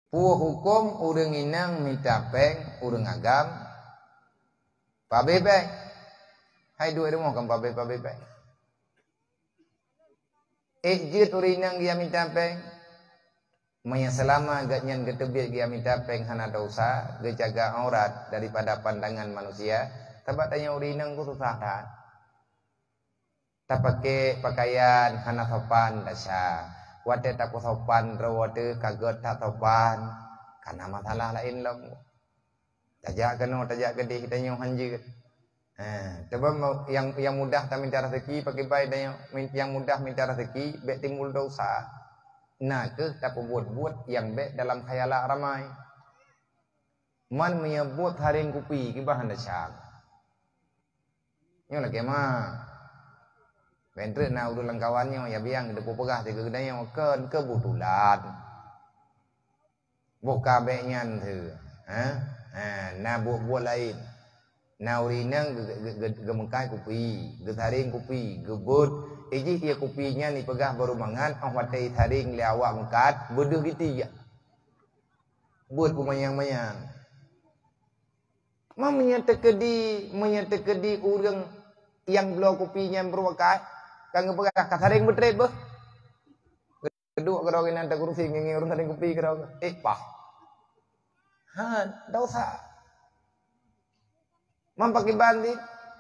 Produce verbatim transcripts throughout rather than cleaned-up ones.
Peue huköm ureuëng inong mita péng ureuëng agam? Pabeh péng. Hai duek rumoh kan pabeh-pabeh péng. Ék jeuet ureuëng inong geujak mita péng? Meunyoe seulama gobnyan geuteubiet geujak mita péng hana desya, geujaga aurat daripada pandangan manusia, sabab tanyoe ureuëng inong keu susah that. Tapakée peukayan hana sopan desya. Watée tapeusopan droe teuh ka gét that sopan, ka na masalah laén lom. Tajak keunoe, tajak keudeh, tanyoe han jeuet. Ha, teuma nyang, nyang mudah tamita raseuki pakriban tanyoe, min-, nyang mudah mita raseuki bék timbul desya. Na kheueh tapeubuet-buet nyang bék dalam khayalat ramai. Man meunyoe buet tharéng kupi kiban hana desya. Nyoe lagée ma. Bék treuk na ureuëng lam kawan nyoe ya biang geuteupeue peugah sigoe geutanyoe kon keubetulan. Boh ka bék nyan theu. Ha? Ha, na buet-buet laén. Na ureuëng inong ge-, ge-, ge-, geumeukat kupi, geutharéng kupi, geubeuet. Ék jih ie kupi nyan ipeugah baru mangat, óh watée itharéng lé awak meukat, beudeuh giti jak. Beuet peumanyang-manyang. Ma meunyoe teukeudi, meunyoe teukeudi ureuëng nyang bloe kupi nyan beureukat, ka geupeugah ka tharéng beutreb beuh. Geuduek keudroe inan teukurusi ngieng-ngieng ureuëng tharéng kupi keudroe. Eh, pah. Ha, desya. Man pakriban cit,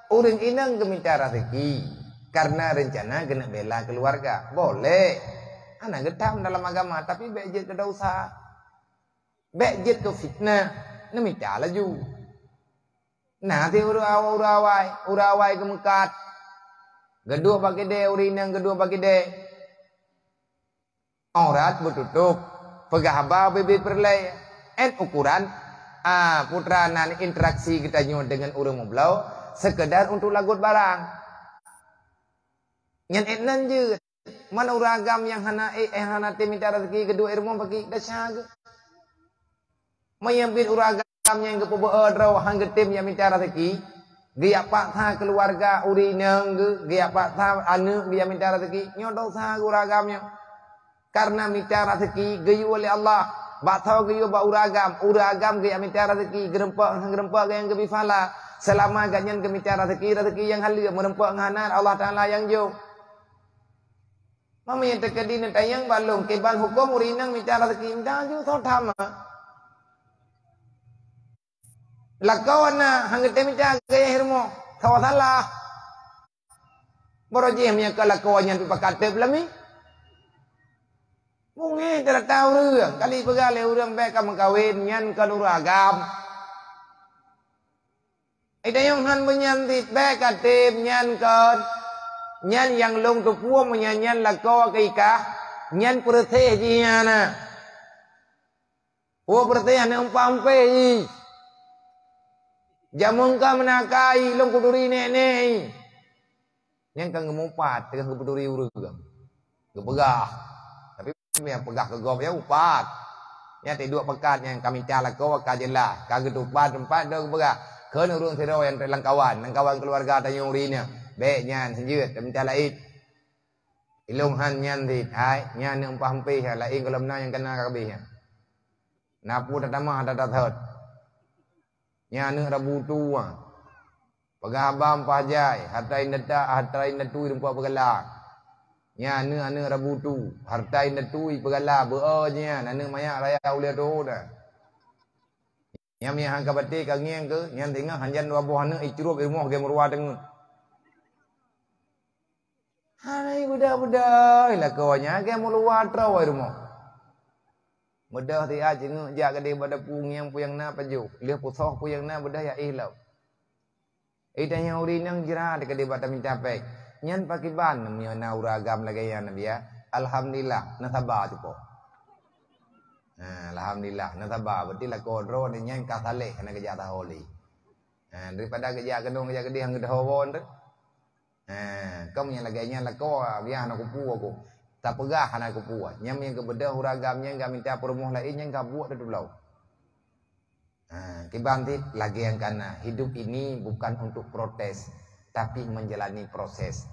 ureuëng inong geumita raseuki karena reuncana geuneuk bela keuluwarga. Boleh. Hana geutam dalam agama, tapi bék jeuet keu desya. Bék jeuet keu fitnah, neumita laju. Na teuh ureuëng awai, ureuëng awai, ureuëng awai geumeukat. Geuduek bak keudè, ureuëng inong geuduek bak keudè. Aurat beututôp, peugah haba ubé-bé peureulée. Ét ukuran, a, putra nan interaksi geutanyoe deungon ureuëng meubloe, sekedar untuk lagot barang. Nyan ét nan jeuet. Man ureuëng agam nyang hana, eh, eh, hana tem mita raseuki geuduek i rumoh bagi desya geuh. Meunyoe biet ureuëng agam nyang geupeubeuet droe han geutem jak mita raseuki, geujak paksa keuluwarga ureuëng inong geuh, geujak paksa aneuëk geuh jak mita raseuki, nyoe desya geuh ureuëng agam nyoe. Karena mita raseuki geuyue lé Allah. Bak tho geuyue bak ureuëng agam, ureuëng agam geujak mita raseuki, geureumpok ngon geureumpok nyang geubi phala. Seulama gobnyan geumita raseuki, raseuki nyang haleue, meureumpok ngon hana, Allah Taala nyang jok. Meunyoe teukeudi neutanyong bak lôn, kiban huköm ureuëng inong mita raseuki, mita ju soe tham. Lakoe na han geutem mita gaya i rumoh, soe salah. Barô jih meunyoe ka lakoe nyan pih pakat teuk peulami. Mungéh teulatah ureuëng, kali peugah lé ureuëng bék ka meukawen, nyan kon ureuëng agam. Idayong han beunyan cit bék ka tem nyan kon. Nyan nyang lôn teupeue meunyan nyan lakoe keu ikah, nyan peureuséh jih nyan na. Peue peureuséh aneuëk umpah umpéh jih. Jameun ka meunakai lôn kuturi nek-nek jih. Nyan kan geumupat, teungoh geupeuturi ureuëng. Geupeugah. Tapi nyang peugah keu gob nyan upat. Nyan teuduek pakat nyan ka mita lakoe ka jeulaih, ka geutupat teumpat dong geupeugah. Kheun ureuëng sidroe nyang lam kawan, lam kawan keuluwarga tanyoe uri nyan. Bék nyan, hanjeuet, tamita laén. Ilôn han nyan cit, hai, nyan aneuëk umpah umpéh, laén gohlom na nyang kana ka habéh nyan. Na peue tatamah that-that thot. Nyan aneuëk rabu tu, ah. Peugah haba umpah jai, hareuta indatu, hareuta indatu rumpok peugala. Nyan aneuëk-aneuëk rabu tu, hareuta indatu peugala, beu-o jih nyan, aneuëk manyak raya ulée teuh na. Nyan meunyo han ka batée ka ngieng keuh, nyan singoh hanjan dua boh aneuëk icrueb i rumoh gée meuruwa teungeut. Hana ibeudôh-beudôh lakoe nyan, gée meuruwa troe i rumoh. Beudôh siat jingeuek jak keudeh bak dapu ngieng peue nyang na pajoh, lheueh peusoh peue nyang na beudôh jak éh lom. Ih, tanyoe ureuëng inong jrat keudeh bak tamita péng. Nyan pakriban meunyoe na ureuëng agam lagée nyan, Nabi, ya? Alhamdulillah, na saba cupo. Ha, alhamdulillah, na saba. Berarti lakoe droe nyan ka saleh, hana geujak saho lé. Ha, daripada geujak keunong, geujak keudeh, han geuteuho woe teuh. Ha, kon nyang lagée nyan lakoe, biar hana kupeue aku. Tapeugah hana kupeue. Nyan nyang geubeudôh ureuëng agam nyan ka mita peurumoh laén nyan ka buet teuh teuh bloe. Ha, kiban cit lagée nyang kana, hidup ini bukan untuk protes, tapi menjalani proses.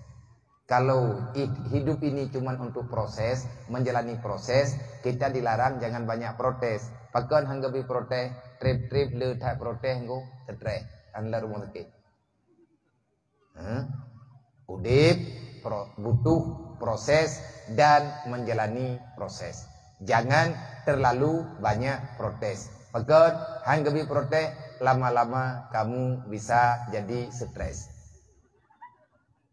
Kalau i-, hidup ini cuma untuk proses, menjalani proses, kita dilarang jangan banyak protes. Pakon han geubi protes, treb-treb le that protes ngku, stres, han lam rumoh sakét. Hah? Udeb pro-, butuh proses dan menjalani proses. Jangan terlalu banyak protes. Pakon han geubi protes, lama-lama kamu bisa jadi stres.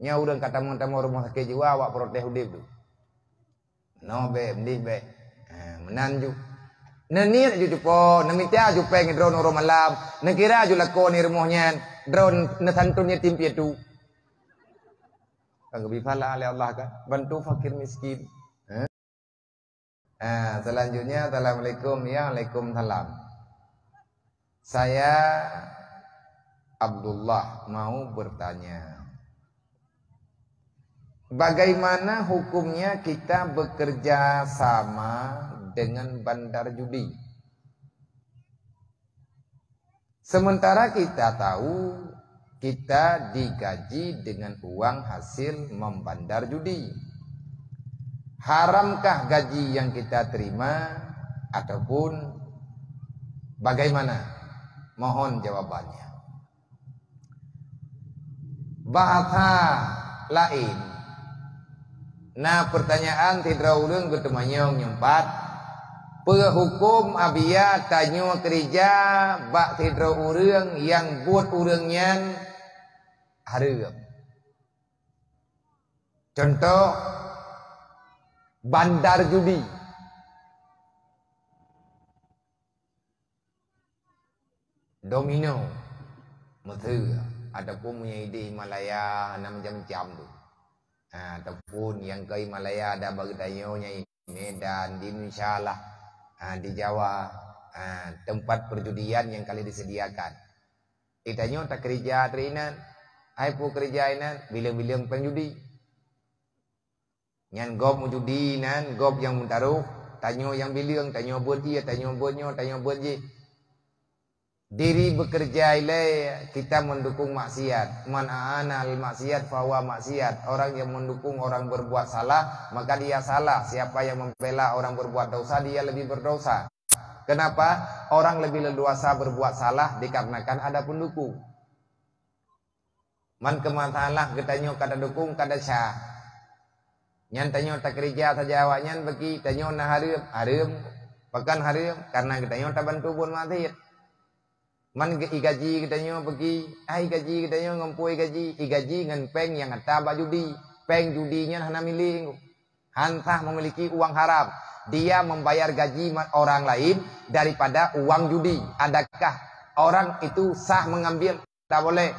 Nyoe ureuëng ka tamong-tamong rumoh sakét jiwa, awak protes udeb tu. No bék, meunan bék. Ha, meunan ju. Neuniet ju cupo, neumita ju péng droe uroe malam, neukira ju lakoe nibak rumoh nyan, droe neusantun yatim piatu. Kan geubi pahala lé Allah kan? Bantu fakir miskin. Ha? Ha, selanjutnya, assalamualaikum. Ya, waalaikumsalam. Saya Abdullah mau bertanya. Bagaimana hukumnya kita bekerja sama dengan bandar judi? Sementara kita tahu kita digaji dengan uang hasil membandar judi. Haramkah gaji yang kita terima ataupun bagaimana? Mohon jawabannya. Bahasa laén. Na pertanyaan sidroe ureuëng geuteumanyong nyang pat, peue huköm apabila tanyoe keurija bak sidroe ureuëng nyang buet ureuëng nyan hareuem? Contoh, bandar judi. Domino, meuseue, ataupun meunyoe ideh Himalaya, na macam-macam tu. Ha, ataupun nyang keu Himalaya ada bak geutanyoe nyang i Medan, di Indonesia lah, ha, di Jawa, ha, tempat perjudian yang kali disediakan. Geutanyoe takeurija ateueh inan, hai peue keurija inan, bileng-bileng péng judi. Nyan gob meujudi nan, gob nyang meutaroh, tanyoe nyang bileng, tanyoe buet ié, tanyoe buet nyoe, tanyoe buet jih. Diri bekerja ilée kita mendukung maksiat. Man a'ana al maksiat fahuwa maksiat. Orang yang mendukung orang berbuat salah, maka dia salah. Siapa yang membela orang berbuat dosa, dia lebih berdosa. Kenapa? Orang lebih leluasa berbuat salah dikarenakan ada pendukung. Man keu masalah geutanyoe ka tadukong ka desya. Nyan tanyoe takeurija saja awaknyan beuki, tanyoe na hareuem, hareuem. Pakon hareuem? Karena geutanyoe tabantu buet maksiat. Man geu-, igaji geutanyoe beuki, ai igaji geutanyoe ngon peue igaji, igaji ngon péng nyang ata bak judi. Péng judi nyan hana milék, han sah memiliki uang haram. Dia membayar gaji ma-, orang lain daripada uang judi. Adakah orang itu sah mengambil? Tak boleh.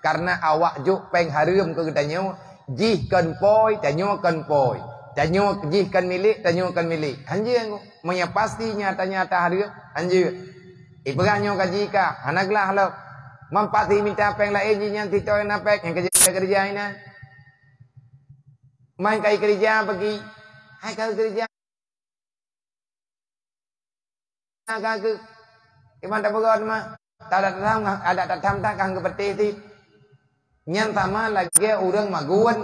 Karena awak jok péng hareuem keu geutanyoe, jih kon pôi, tanyoe kon pôi. Tanyoe jih kon milék, tanyoe kon milék. Hanjeuet, meunyoe pasti nyata-nyata hareuem, hanjeuet. Ipeugah nyoe gaji kah, hana glah lom. Man pasti mita péng laén jih nyan sitoe na péng nyang keurija-keurija inan. Man kai keurija bagi, hai kai keurija. Ka keu, iman tapeugah teuma. Adak tatham, adak tatham that ka geupeuteh cit. Nyan sama lagée ureuëng magun,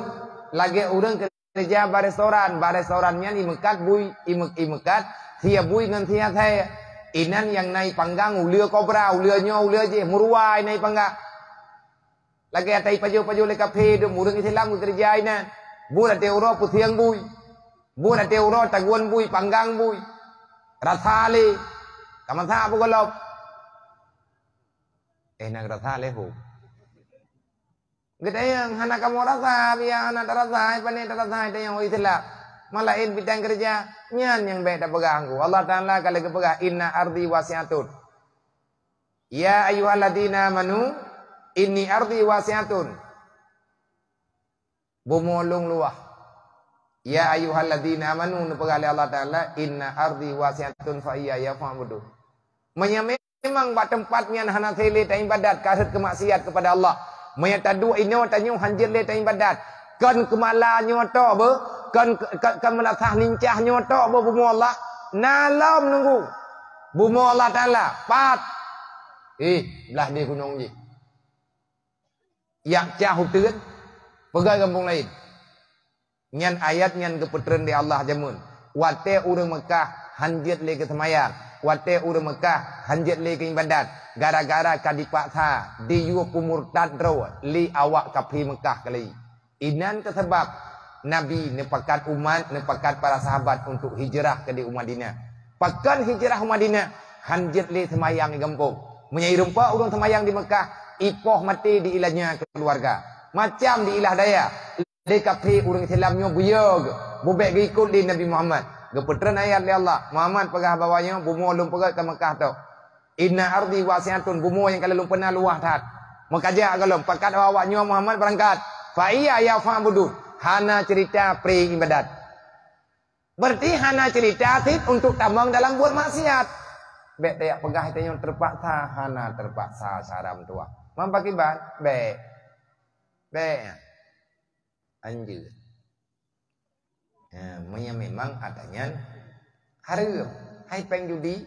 lagée ureuëng keurija bak restoran. Bak restoran nyan imeukat bui, imeu-, imeukat, sie bui ngon sie asée. Inan nyang na ipanggang uleue kobra, uleue nyoe, uleue jih, meuruwa inan ipanggang. Lagée ata ipajoh-pajoh lé kaphé dum ureuëng Islam geukeurija inan. Buet até uroe pusieng bui. Buet até uroe tagun bui, panggang bui. Rasa lé. Ka masa apa golom? Eh, nak rasa lé ho. Geutanyoe hana kamoe rasa, biar hana tarasa, ai pané tarasa, tanyoe ureuëng Islam. Malaén bidang keurija, nyan nyang bék tapeugah anggô. Allah Taala ka lheueh geupeugah, "Inna ardi wasi'atun." "Ya ayyuhalladzina amanu, inni ardi wasi'atun." Bumoe lôn luwah. "Ya ayyuhalladzina amanu," neupeugah lé Allah Taala, "inna ardi wasi'atun fa iyaya fa'budun." Meunyoe memang bak teumpat nyan hana sélé taibadat, ka rhot keu maksiat keupada Allah. Meunyoe taduek inoe tanyoe hanjeuet lé taibadat. Kon keu mala nyoe tok beuh, kon, kon, kon meulasah lincah nyoe tok beuh bumoe Allah. Na lom nunggu. Bumoe Allah Taala, pat. Eh, blah di gunong jih. Yak cah uteuen, peugah gampông laén. Nyan ayat nyan geupeutreun lé Allah jameun. Watée ureuëng Meukah hanjeuet lé geuseumayang. watée ureuëng Meukah hanjeuet lé keu iébadat, gara-gara ka dipaksa diyue peumurtad droe lé awak kafé Meukah kali. Inan keuh sabab Nabi neupakat umat, neupakat para sahabat untuk hijrah keudéh u Madinah. Pakon hijrah u Madinah? Hanjeuet lé seumayang di gampông. Meunyoe irumpok ureuëng seumayang di Meukah, ipoh maté di ilanya keuluwarga. Macam di ilah daya. Lé kafé ureuëng Islam nyoe buyog, bubek geuikot lé Nabi Muhammad. Geupeutreun ayat lé Allah, Muhammad peugah bahwa nyoe bumoe lôn peugét ka Meukah tok. Inna ardi wasi'atun, bumoe nyang ka lôn peuna luwah that. Meukajak gohlom, pakat awak nyoe Muhammad beurangkat. Fa iya ya fa'budu, hana cerita pré iébadat. Berarti hana cerita sit untuk tamong dalam buet maksiat. Bék tajak peugah tanyoe terpaksa, hana terpaksa saram tuah. Mampa kiban? Bék. Bék. Anjeut. Ha, meunyoe memang atanyan hareuem. Hai péng judi,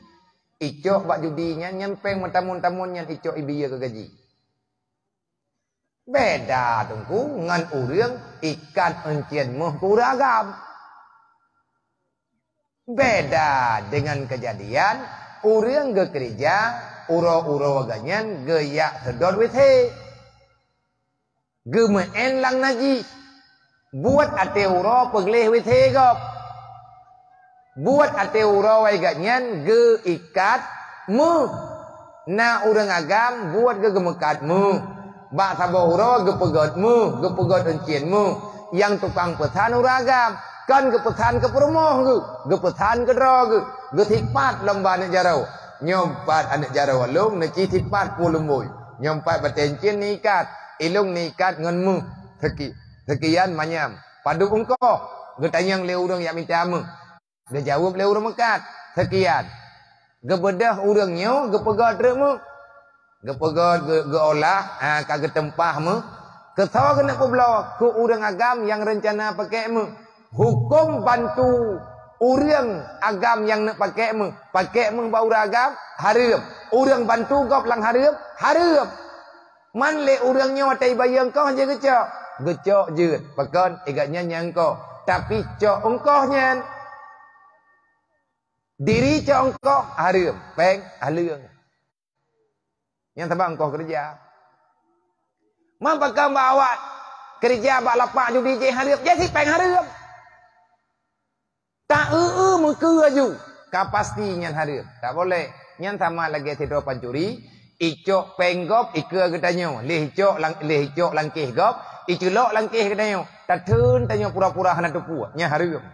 icok bak judi nyan, nyan péng meutamon-tamon nyan icok ibiyeu keu gaji. Beda teungku ngon ureuëng ikat euncien meuh keu ureuëng agam. Beda dengan kejadian ureuëng geukeurija uroe-uroe geuhnyan geujak seudot W C. Geumeu'en lam najih. Buet até uroe peugleh W C gob. Buet até uroe geuhnyan geuikat meuh. Na ureuëng agam buet geuh geumeukat meuh. Bak saboh uroe geupeugét meuh, geupeugét euncien meuh. Nyang tukang peusan ureuëng agam, kon geupeusan keu peurumoh geuh, geupeusan keu droe geuh, geusipat lom bak aneuëk jaroe. Nyoe pat aneuëk jaroe lôn neuci sipat puléh lumbôi. Nyoe pat batée euncien nikat, ilong nikat ngon meuh. Seuki-, seukian manyam. Padub eungkoh? Geutanyong lé ureuëng nyang mita meuh. Geujaweueb lé ureuëng meukat, seukian. Geubeudôh ureuëng nyoe geupeugét treuk meuh. Geupeugét geu-, geuolah, ha, ka geuteumpah meuh. Keusoe keuneuk peubloe keu ureuëng agam nyang reuncana pakèk meuh. Hukôm bantu ureuëng agam nyang neuk pakèk meuh, pakèk meuh bak ureuëng agam, hareuem. Ureuëng bantu gob lam hareuem, hareuem. Man lé ureuëng nyoe watée ibayeue eungkoh jeuet geucok? Geucok jeuet. Pakon? Igat nyan nyang eungkoh. Tapi cok eungkoh nyan. Diri cok eungkoh hareuem, péng haleueng. Nyang sabab eungkoh keureuja. Man pakon bak awak keureuja bak lapak judi jih hareuem, jih si péng hareuem. Ta eu-eu meukeue aju, ka pasti nyan hareuem. Tak boleh. Nyan sama lagée sidroe pancuri, icok péng gob ikeue geutanyoe, leh icok lang-, leh icok langkéh gob, iculok langkéh geutanyoe. Tatheun tanyoe pura-pura hana teupeue, nyan hareuem.